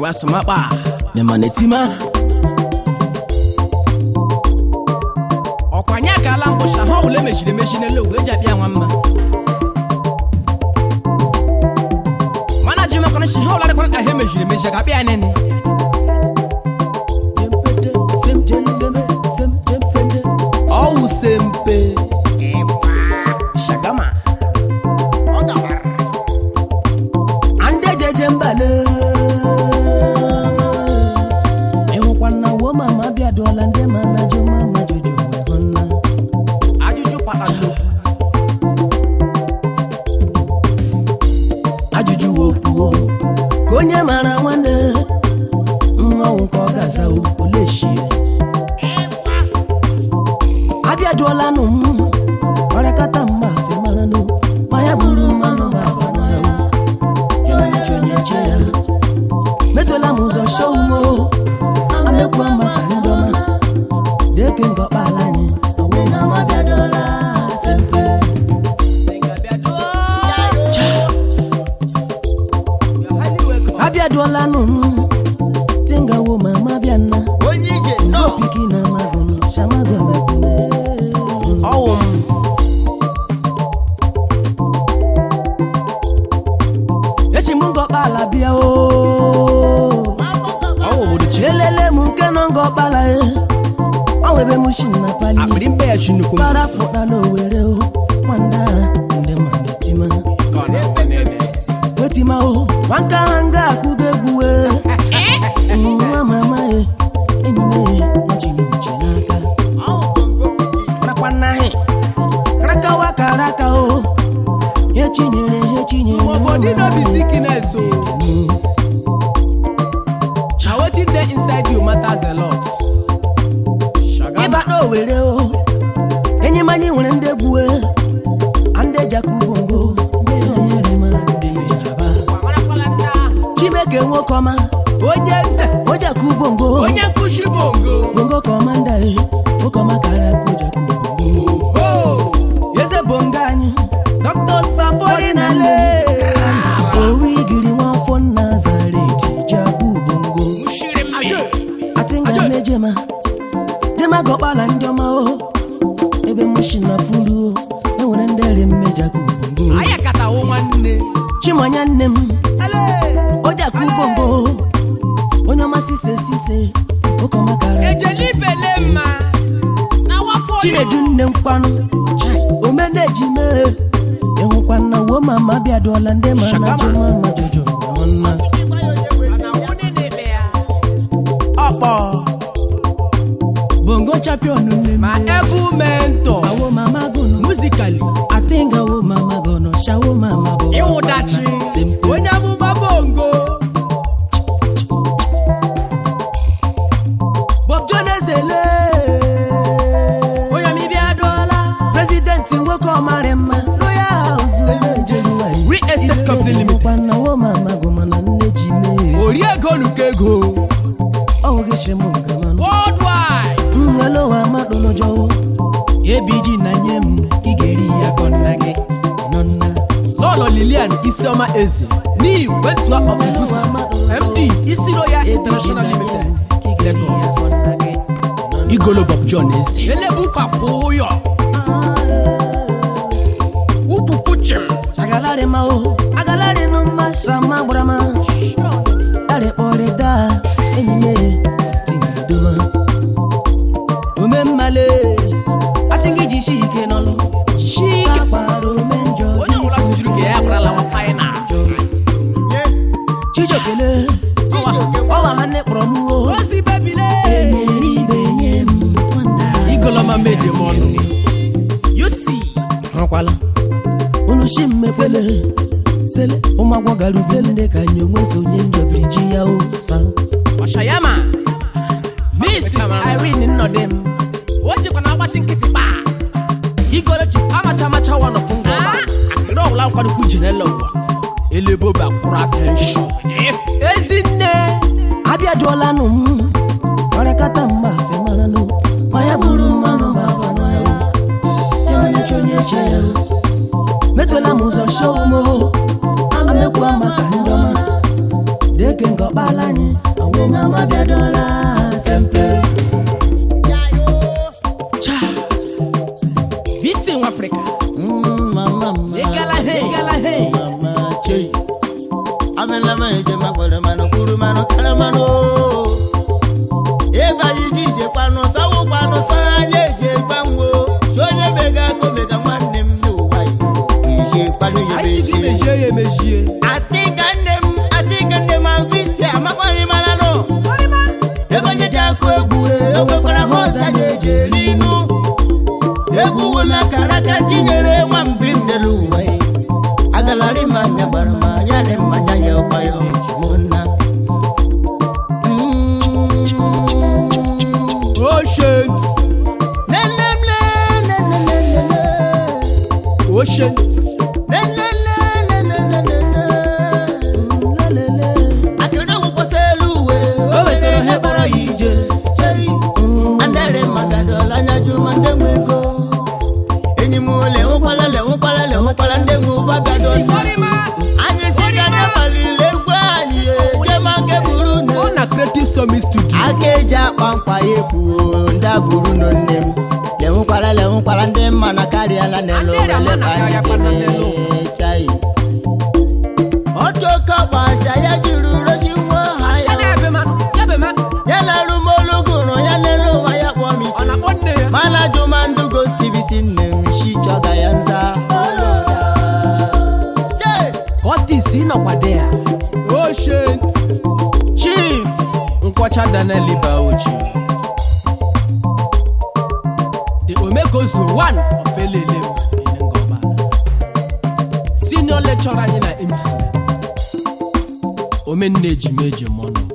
Wasụmakpa nemanetima ọkwanye akala mbụcha ha ọbụla emechiri emechi n'elu ogwe eji akpịa nwa mma mana ji makwana shi ha ọbụla dịkwana ka ha emechiri emechi ka akpịa nene. Ọwụ sempe shagama Ndị jeje mbale ịhụkwa na wo mama bịaduola ndị ma na jụ mama jụjụ wee hụ nna. Ajụjụ kpatara okwu. Ajụjụ okwuo ka onye mara nwanne mmanwụ ka ọ gaza oleshie abịaduola nụ m ọrakata mgba femaranụ ma ya bụrụ mmanụ gbabanụ ya kemanachi onye che ya metụla m ụzọ showmo amekwa maka ndị ọma deke ngọkpala anyị ọwụ mama bịaduola sempe. Abịaduola nụ m tingawo mama bịa nna. Onye ije nọ. Opiki na magono shamagono. Ọwụ m. Echi m ngọkpala bịa o. Ọwụ obodo chi. Elele m nke nọ ngọkpala e ọ ebe m shi na pali. Akpịrị mkpe ya chi nnukwu para mkpụsị. fụta n'owere o nwanda ndị mmadụ tima wetima o nwanka ha nga akụgo egwu e nwa mama e enyi m e nọchiri uche n'aka. Nakwa nnaghị. Karakawa karaka o he chinyere he chinyere. Obodo no be sickness o. Na wetin dey inside you matters a lot. Shagama. Ịbata owere o enyi m anyị nwere ndị egwu e ndị jakubongo ndị onyerema ndị mejaba Chimeke nwoke ọma. Onye nze. Ojakubongo. Onye nkuzi bongo. Bongo kọmanda e nwoke ọma kara aka ojakubongo. Ho! Eze bongo anyị. Dr. Safori Nale. Owu igiri nwafọ Nazareti jakubongo. Atinga mejema jema gọkpala ndị ọma o ebe m shi na furu o enwere ndị ri mmejakubongo. Ayakatawo nwanne. Chimanya nne m. Ale! Ojakubongo onye ọma sise sise nwoke ọma kara. Ejelibele mma. Na wafọ. Chinedu nne m kwanụ omeneji mee ịhụkwa na wo mama bịaduola ndị ma na jụ mama jụjụ nna. Ọkpọ. Bongo champion nne m. Ma ebu mentor. Awo mama gụnụ. Musically. Atinga wo mama gụnụ shawo mama bụ. Ịwụdachi. Sempe. Onye amụma bongo. Bob Jones ele. Onye ọmịbịa adụọla. Prezidenti nwoke ọmarị mma Royal House na-ejeruwa. Real Estate Company Limited. Na wo mama gụ mana nne ji mee. Ori ego nuko ego. Ọwụ gị shi m ngamanụ. Worldwide. Ngelowa madụlụjọ ebiji na nye m ị ga-eri ya kọ nna gị nọ nna. Lọlọ Lilian Isioma Eze n'ihi Wetua of Ibusa MD Isi Royal International Limited Lagos. Igolo Bob John Eze Elebukwa kwụyọ Ukwukwuchim. Agalarị ma o agalarị nụ mma sama gbara ma arịkpọrị daa enyi m tingadoma ome mmale asị gị ji shi ike n'ọlụ Shike. kpara ome njọ. Onye ọbụla sụjuru ka ya gbarala wa final. Chijokele ọwa ha nne kpọrọ m o. Ozi bebile. Enyere ibe nye m nwanda. Igolọma meje m ọnụ. You see. Hụkwala unu shi mmefele sele ụmụ agbọghọ garuzele ndị ka anyị onwe sonye ndọbiri ji ya o sa. Ọshayama. Mrs. Irene Nnodim. O jikwa na agbachi nkịtị kpaa. Igolo chief amacha amacha one of ngọba. Akịrị ọwụla nkwadokwu jenela ụwa. Elebobe akwụrụ attention. Ezinne abịaduola nụ m ọrakata mgba femaranụ ma ya bụrụ mmanụ gbabanụ ya emanachi onye che ya metụla m ụzọ showmo amekwa maka ndị ọma deke nke. Ọkpala anyị na mabiadola sempe. Cha visi nwa Afrịka. Mama. Ịgala he, ịgala he. Mama chei. Amela ma eje ma kwere manụ kwuru manụ kara manụ. Ebe anyị ji ije kwanụ sọwụ kwanụ sọ anyị eji gbanwo. Si onye mega akụ mega nwanne m n'ụwa Igbo. Ije kwanụ ya Anyị si gị mechie. mejie ya emejie. Atịga nne m, atịga nne m afisi amakwaghị mara nụ. Ebe onye ji akụ egwu e nwekwara ha ọzọ anyị eji eri inu. Egwu wụ na karaka tinyere nwambi m n'elu ụwa ya. Agalarị m anya gbara m anya dị mmanya ya ọkpa ya mụnna. Oceans. Nene m le, nene nene nene. Oceans. Nene nene nene nene. Lelele. Akịrị wụkwasị elu uwe. O wesịrị ihe kpọrọ ya ije. Chei, andare magadọla anya jụ ma ndị nwe ego. Enyi m lewụkwala lewụkwala lewụkwala ndị nwe ụba gadọla. Anyị si ka anyị gbalile egwu anyị eje ma nke buru na Ọ na Creative Summit Studio. aka eji akpa nkwa ya ekwuo ndị abụrụ nọ nne m lewụkwala lewụkwala ndị mma na karịala n'elu Ndị ama na wele karịakwa ka anyị n'elu. jeme chai. Otu oke ọkpa ya jiri rosi nwa ha ya ya na arụmolugụrụ ya n'elu ụwa ya kpọọ m Ọ iche na-akpọ nne ya. mana jụmandụ gosibisi nne m shi chọga ya nza Chei! Curtis nọkwa dị ya. Oceans. Chief Nkwọcha Daniel Ibaochi, the Omekozu one of Elelem in Ngọba, senior lecturer anyị na MC Omenne Ejimeji Mọnụ.